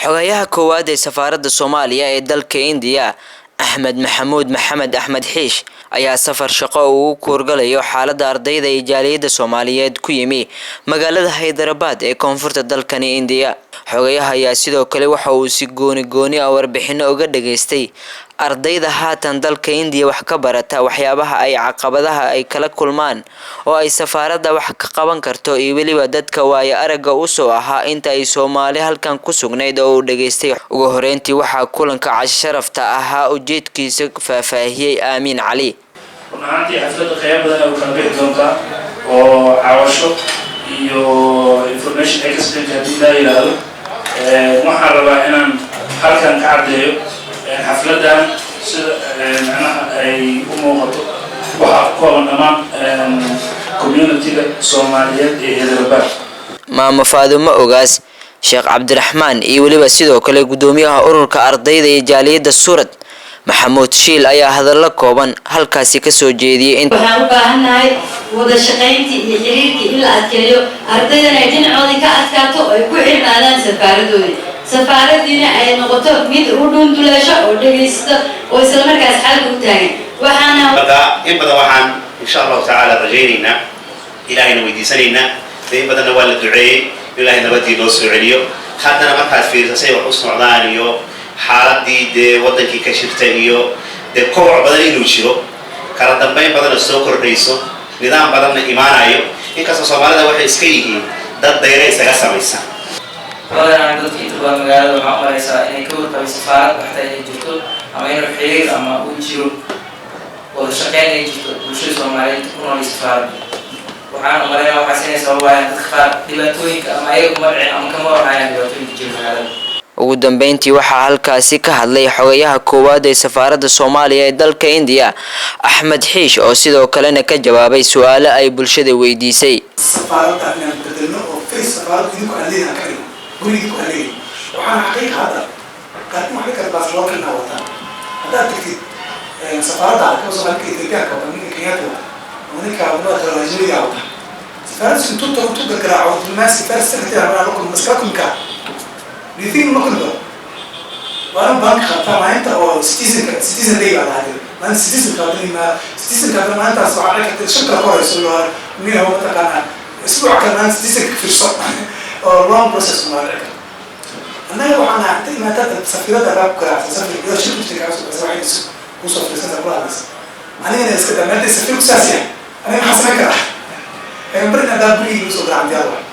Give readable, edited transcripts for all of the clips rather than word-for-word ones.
Xogayaha koowaad ee safaaradda Soomaaliya ee dalka Indiya, Axmed Maxamuud Maxamed Axmed Xiish, ayaa safar shaqo uu ugu kuurgalayo xaaladda ardayda iyo jaaliyadda Soomaaliyeed ku yimi magaalada Haydarabad ee koonfurta dalkani Indiya. Xogayaha ayaa sidoo kale waxa uu si gooni gooni ah warbixino uga dhageystay ardayda haatan dalka Indiya wax ka barata, waxyaabaha ay caqabadaha ay kala kulmaan oo ay safaaradda wax ka qaban karto, iyo weliba dadka waayo aragga usoo ahaa inta ay Soomaali halkan ku sugnayd oo uu dhageystay. Ugu horeyntii waxaa kulanka casho sharafta ahaa ujeedkiisa faahfaahiyey Aamiin Cali. Run ahaantii, xafladda qeybo badan ay u kala bixi doontaa oo caawasho iyo information exchange haddii laa yidhaahdo. Waxaan rabaa inaan halkan ka caddeeyo xafladdan sida macnaha ay u muuqato waxaa ku kooban dhammaan community-ga Soomaaliyeed ee Hyderabad. Maamo Faadumo Ogaas Sheekh Cabdiraxmaan iyo weliba sidoo kale guddoomiyaha ururka ardayda iyo jaaliyadda Suurad, Maxamuud Shiil, ayaa hadallo kooban halkaasi kasoo jeediyey. Waxaan u baahannahay wada shaqayntii iyo xiriirkii in la adkeeyo, ardaydana ay dhinacoodii ka adkaato oo ay ku xirnaadaan safaaradoodii, safaaradiina ay noqoto mid u dhuunduleesho oo dhegaysto oo islamarkaas xalka u taagan. Waxaana Marka in badan waxaan insha Allahu tacaala rajaynaynaa, Ilaahayna weydiisanaynaa, in badanna waa la duceeyey, Ilaahay nabadii noo soo celiyo. Haddana markaad fiiriso say wax u socdaan iyo xaaladii dee waddankii ka jirta iyo dee koboc badan inuu jiro, kala dambayn badanna soo kordhayso, nidaam badanna imaanayo, inkastoo Soomaalida waxay iska yihiin dad dayre isaga samaysa. Badanaa dadka inta badan magaalada waxaa u maraysaa inay ka warqabay safaarad waxtaa inay jirto ama inuu xiriir ama uu jiro wada shaqeyn ay jirto bulshada Soomaaliyeed ku nool safaaradda. Waxaan umaleynaa waxaas inay sababayaan dadka qaar dhibaatooyinka ama ayaga kuma dhicin ama kama warhayaan dhibaatooyinka jira magaalada. Ugu dambeyntii waxaa halkaasi ka hadlay xogayaha koowaad ee safaaradda Soomaaliya ee dalka Indiya, Axmed Xiish, oo sidoo kalena ka jawaabay su-aalo ay bulshada weydiisay. Safaaradda inaan bedelno oo face safaaradda idinku aan leedahay aan ka dhigno guri idinku aan leeyahay. Waxaana xaqiiqa hadda qaarkin waxay kala baasaboorkana wataan. Haddaad tagtid safaaradda, kaba soo ninka Ethiopianka wata, ninka Kenyatta wata, ama ninka wadamada kale, Nigeria wata, safaaradda intuu tago, intuu gargaraaco diblomaasi, first secretary la kulmo, maskala kulmi karaa? Do you think ma kulmi karo? Waana bank qabtaa maalinta oo citizenka, citizen day baa lahaa, maalinta citizenka hadda, citizenka hadda maalintaas waxaa dhici karta shan kala korayso nin mataqaanaa isbuuc kale maalinta citizenka fiirso oo long process maa dhici karta. Annaga waxaan nahay inta imaatada safiirada albaab ku garaacsan, safir iyadoo shir ku jirta kaa soo waxay kusoo fiirsantaa, kula hadlaysa. Anigana iska daa maanta safiirku saas yahay, aniga maxaa samayn karaa? Barin haddaa gurigii igu soo garaacan diyaar waay.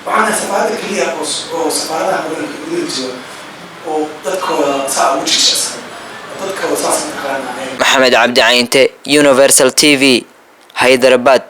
Waxaan nahay safaaradda keliya oo safaaradaha wadanka gudaha jooga oo dadkooda saa ugu jijecsan oo dadkooda saas mataqaanaa. Maxamed Cabdi Cayinte, Universal TV, Hyderabad.